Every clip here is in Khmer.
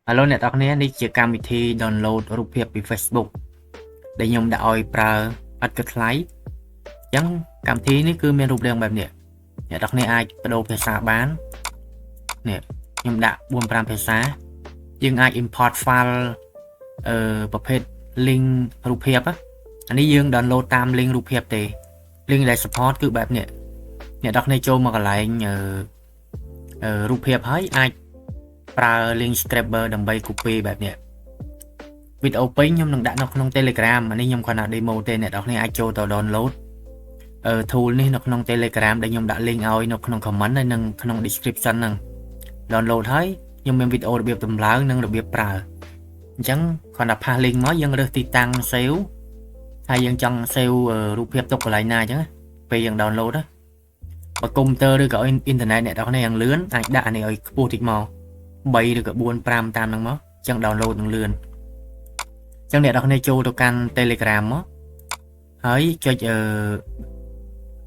ឥឡូវអ្នកទាំងគ្នានេះជាកម្មវិធី download រូបភាពពី Facebook ដែលខ្ញុំដាក់ឲ្យប្រើឥតគិតថ្លៃអញ្ចឹងកម្មវិធីនេះគឺមានរូបរាងបែបនេះអ្នកទាំងគ្នាអាចប្ដូរភាសាបាននេះខ្ញុំដាក់4 5ភាសាយើងអាច import file អឺប្រភេទ link រូបភាពអានេះយើង download តាម link រូបភាពទេ link ដែល support គឺបែបនេះអ្នកទាំងគ្នាចូលមកកន្លែងអឺរូបភាពហើយអាចប្រើ link scraper ដើម្បី copy បែបនេះវីដេអូពេញខ្ញុំនឹងដាក់នៅក្នុង Telegram អានេះខ្ញុំគ្រាន់តែ demo ទេអ្នកទាំងគ្នាអាចចូលទៅ download អឺ tool នេះនៅក្នុង Telegram ដែលខ្ញុំដាក់ link ឲ្យនៅក្នុង comment ហើយនិងក្នុង description ហ្នឹង download ហើយខ្ញុំមានវីដេអូរបៀបតម្លើងនិងរបៀបប្រើអញ្ចឹងគ្រាន់តែpaste link មកយើងរើសទីតាំង save ហើយយើងចង់ save រូបភាពទុកកន្លែងណាអញ្ចឹងពេលយើង download ណាបើកុំព្យូទ័រឬក៏អ៊ីនធឺណិតអ្នកទាំងគ្នាយ៉ាងលឿនអាចដាក់អានេះឲ្យខ្ពស់តិចមក3ឬក៏4 5តាមហ្នឹងមកអញ្ចឹង download នឹងលឿនអញ្ចឹងអ្នកទាំងគ្នាចូលទៅកាន់ Telegram មកហើយចុចអឺ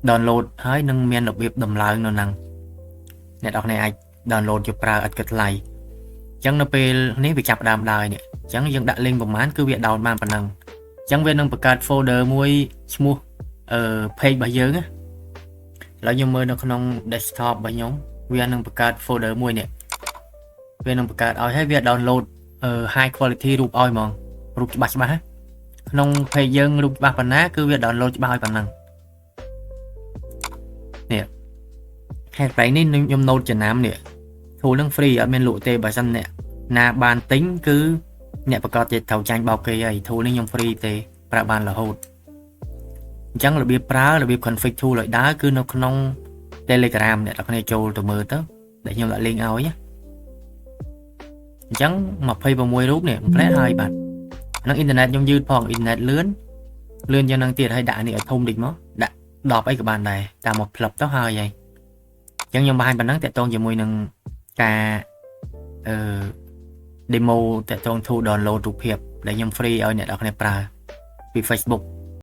download ហើយនឹងមានរបៀបដំឡើងនៅហ្នឹងអ្នកទាំងគ្នាអាច download យកប្រើឥតគិតថ្លៃអញ្ចឹងនៅពេលនេះវាចាប់ដើមដើរនេះអញ្ចឹងយើងដាក់ link ប្រហែលគឺវា down បានប៉ុណ្ណឹងអញ្ចឹងវានឹងបង្កើត folder មួយឈ្មោះអឺ page របស់យើងណាឥឡូវខ្ញុំមើលនៅក្នុង desktop របស់ខ្ញុំវានឹងបង្កើត folder មួយនេះវានឹងបង្កើតឲ្យហើយវា download high quality រូបឲ្យហ្មងរូបច្បាស់ច្បាស់ក្នុង page យើងរូបច្បាស់ប៉ុណ្ណាគឺវា download ច្បាស់ឲ្យប៉ុណ្ណឹងនេះហេតុបែបនេះខ្ញុំ note ចំណាំនេះ tool នឹង free អត់មានលក់ទេបើសិនអ្នកណាបានទិញគឺអ្នកប្រកាសជាត្រូវចាញ់បោកគេហើយ tool នេះខ្ញុំ free ទេប្រើបានរហូតអញ្ចឹងរបៀបប្រើរបៀប config tool ឲ្យដើរគឺនៅក្នុង Telegram អ្នកទាំងគ្នាចូលទៅមើលទៅដែលខ្ញុំដាក់ link ឲ្យណា អញ្ចឹង26រូបនេះផ្លែហើយបាទហ្នឹងអ៊ីនធឺណិតខ្ញុំយឺតផងអ៊ីនធឺណិតលឿនលឿនជាងហ្នឹងទៀតហើយដាក់នេះឲ្យធំតិចមកដាក់10អីក៏បានដែរតាមមកផ្លឹបទៅហើយហើយអញ្ចឹងខ្ញុំបង្ហាញប៉ុណ្ណឹងតកតងជាមួយនឹងការអឺ demo តកតង tool download រូបភាពដែលខ្ញុំ free ឲ្យអ្នកនរគ្នាប្រើពី Facebook។